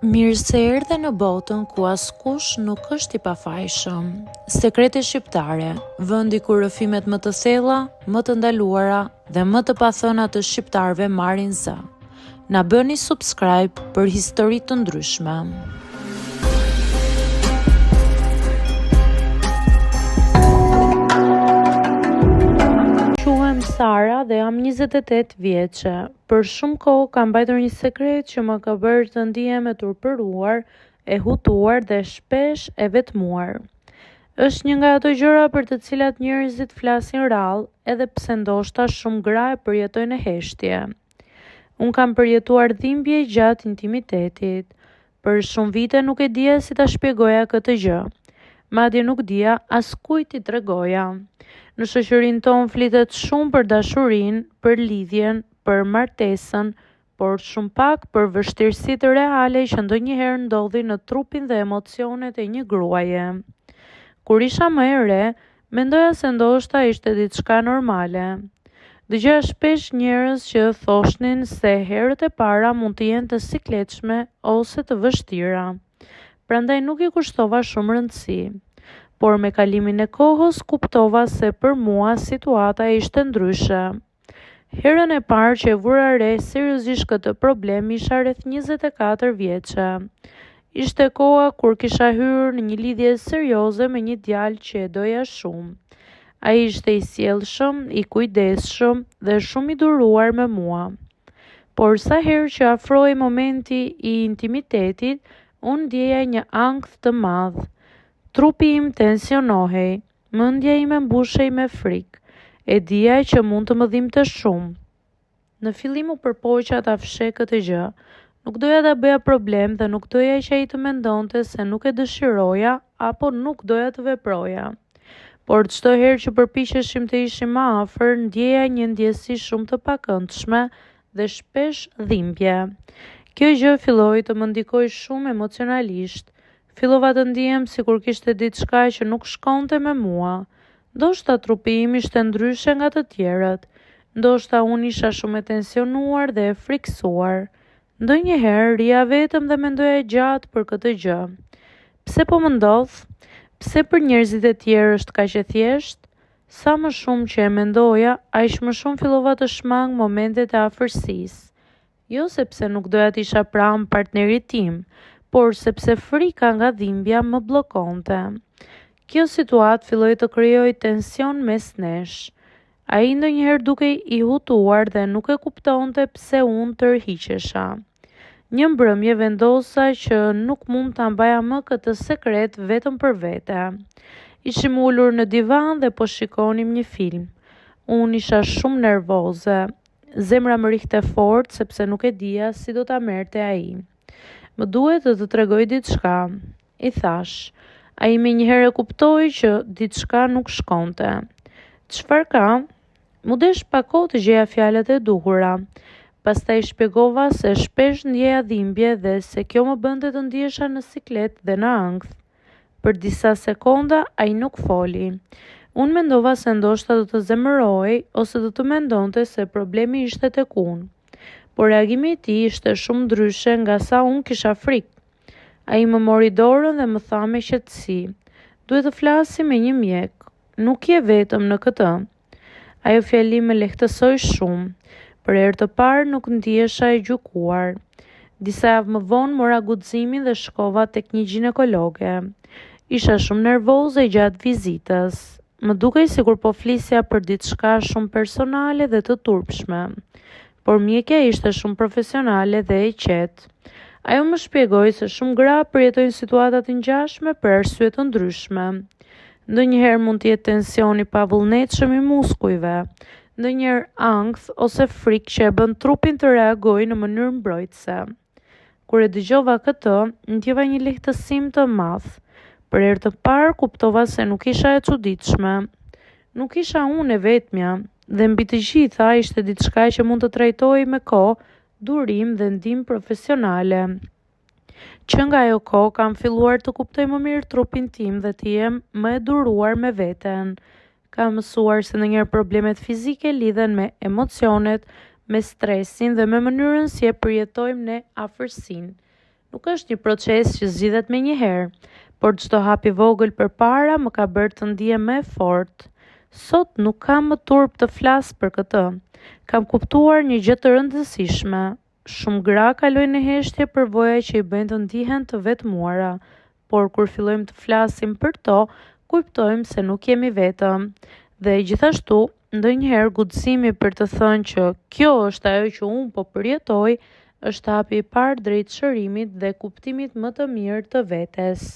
Mirë se erdhe në botën ku askush nuk është i pafajshëm. Sekrete shqiptare, vendi ku rrëfimet më të thella, më të ndaluara dhe më të pathëna të shqiptarëve marrin zë. Na bëni subscribe për histori të ndryshme. Quhem Sara dhe jam 28 vjeçe. Për shumë kohë kam mbajtur një sekret që më ka bërë të ndihem e turpëruar, e hutuar dhe shpesh e vetmuar. Është një nga ato gjëra për të cilat njerëzit flasin rrallë, edhe pse ndoshta shumë gra e përjetojnë në heshtje. Unë kam përjetuar dhimbje gjatë intimitetit. Për shumë vite nuk e dija si ta shpjegoja këtë gjë. Madje nuk dija as kujt t'i tregoja. Në shoqërinë tonë flitet shumë për dashurinë, për lidhjen, për martesën, por shumë pak për vështirësitë reale që ndonjëherë ndodhin në trupin dhe emocionet e një gruaje. Kur isha më e re, Mendoja se ndoshta ishte diçka normale. Dëgjoja shpesh njerëz që thoshnin se herët e para mund të jenë të sikletshme ose të vështira. Prandaj nuk i kushtova shumë rëndësi. Por me kalimin e kohës kuptova se për mua situata ishte ndryshe. Herën e parë që e vura re seriozisht këtë problem isha rreth 24 vjeçe. Ishte koha kur kisha hyrë në një lidhje serioze me një djalë që e doja shumë. Ai ishte i sjellshëm, i kujdesshëm dhe shumë i duruar me mua. Por sa herë që afrohej momenti i intimitetit, unë ndjeja një ankth të madh. Trupi im tensionohej, Mendja ime mbushej me frikë. E dija që mund të më dhimbte shumë. Në fillim u përpoqa ta fsheh këtë gjë. Nuk doja ta bëja problem dhe nuk doja që ai të mendonte se nuk e dëshiroja apo nuk doja të veproja. Por çdo herë që përpiqeshim të ishim më afër, ndjeja një ndjesi shumë të pakëndshme dhe shpesh dhimbje. Kjo gjë filloi të më ndikojë shumë emocionalisht. Fillova të ndihem sikur kishte diçka që nuk shkonte me mua. Ndoshta trupi im ishte ndryshe nga të tjerët. Ndoshta unë isha shumë e tensionuar dhe e frikësuar. Ndonjëherë rrija vetëm dhe mendoja gjatë për këtë gjë. Pse po më ndodh? Pse për njerëzit e tjerë është kaq e thjeshtë? Sa më shumë që e mendoja, aq më shumë fillova të shmang momentet e afërsisë. Jo sepse nuk doja të isha pranë partnerit tim, por sepse frika nga dhimbja më bllokonte. Kjo situatë filloi të krijojë tension mes nesh. Ai ndonjëherë dukej i hutuar dhe nuk e kuptonte pse unë tërhiqesha. Një mbrëmje vendosa që nuk mund ta mbaja më këtë sekret vetëm për vete. Ishim ulur në divan dhe po shikonim një film. Unë isha shumë nervoze. Zemra më rrihte fort sepse nuk e dija si do ta merrte ai. Më duhet të të tregoj diçka, i thashë. Ai menjëherë e kuptoi që diçka nuk shkonte. Çfarë ka? M'u desh pak kohë të gjeja fjalët e duhura. Pastaj shpjegova se shpesh ndjeja dhimbje dhe se kjo më bënte të ndihesha në siklet dhe në ankth. Për disa sekonda ai nuk foli. Unë mendova se ndoshta do të zemërohej ose do të mendonte se problemi ishte tek unë. Por reagimi i tij ishte shumë ndryshe nga sa unë kisha frikë. Ai më mori dorën dhe më tha me qetësi, Duhet të flasim me një mjek. Nuk je vetëm në këtë. Ajo fjali më lehtësoi shumë. Për herë të parë nuk ndihesha e gjykuar. Disa javë më vonë mora guximin dhe shkova tek një gjinekologe. Isha shumë nervoze gjatë vizitës. Më dukej sikur po flisja për diçka shumë personale dhe të turpshme. Por mjekja ishte shumë profesionale dhe e qetë. Ajo më shpjegoi se shumë gra përjetojnë situata të ngjashme për arsye të ndryshme. Ndonjëherë mund të jetë tension i pavullnetshëm i muskujve, ndonjëherë ankth ose frikë që e bën trupin të reagojë në mënyrë mbrojtëse. Kur e dëgjova këtë, ndjeva një lehtësim të madh. Për herë të parë kuptova se nuk isha e çuditshme. Nuk isha unë e vetmja dhe mbi të gjitha ishte diçka që mund të trajtohej me kohë, durim dhe ndihmë profesionale. Që nga ajo kohë kam filluar të kuptoj më mirë trupin tim dhe të jem më e duruar me veten. Kam mësuar se ndonjëherë problemet fizike lidhen me emocionet, me stresin dhe me mënyrën si e përjetojmë ne afërsinë. Nuk është një proces që zgjidhet menjëherë, por çdo hap i vogël përpara më ka bërë të ndihem më e fortë. Sot nuk kam më turp të flas për këtë. Kam kuptuar një gjë të rëndësishme. Shumë gra kalojnë në heshtje përvoja që i bëjnë të ndihen të vetmuara, por kur fillojmë të flasim për to, kuptojmë se nuk jemi vetëm. Dhe gjithashtu, ndonjëherë guximi për të thënë që kjo është ajo që unë po përjetoj, është hapi i parë drejt shërimit dhe kuptimit më të mirë të vetes.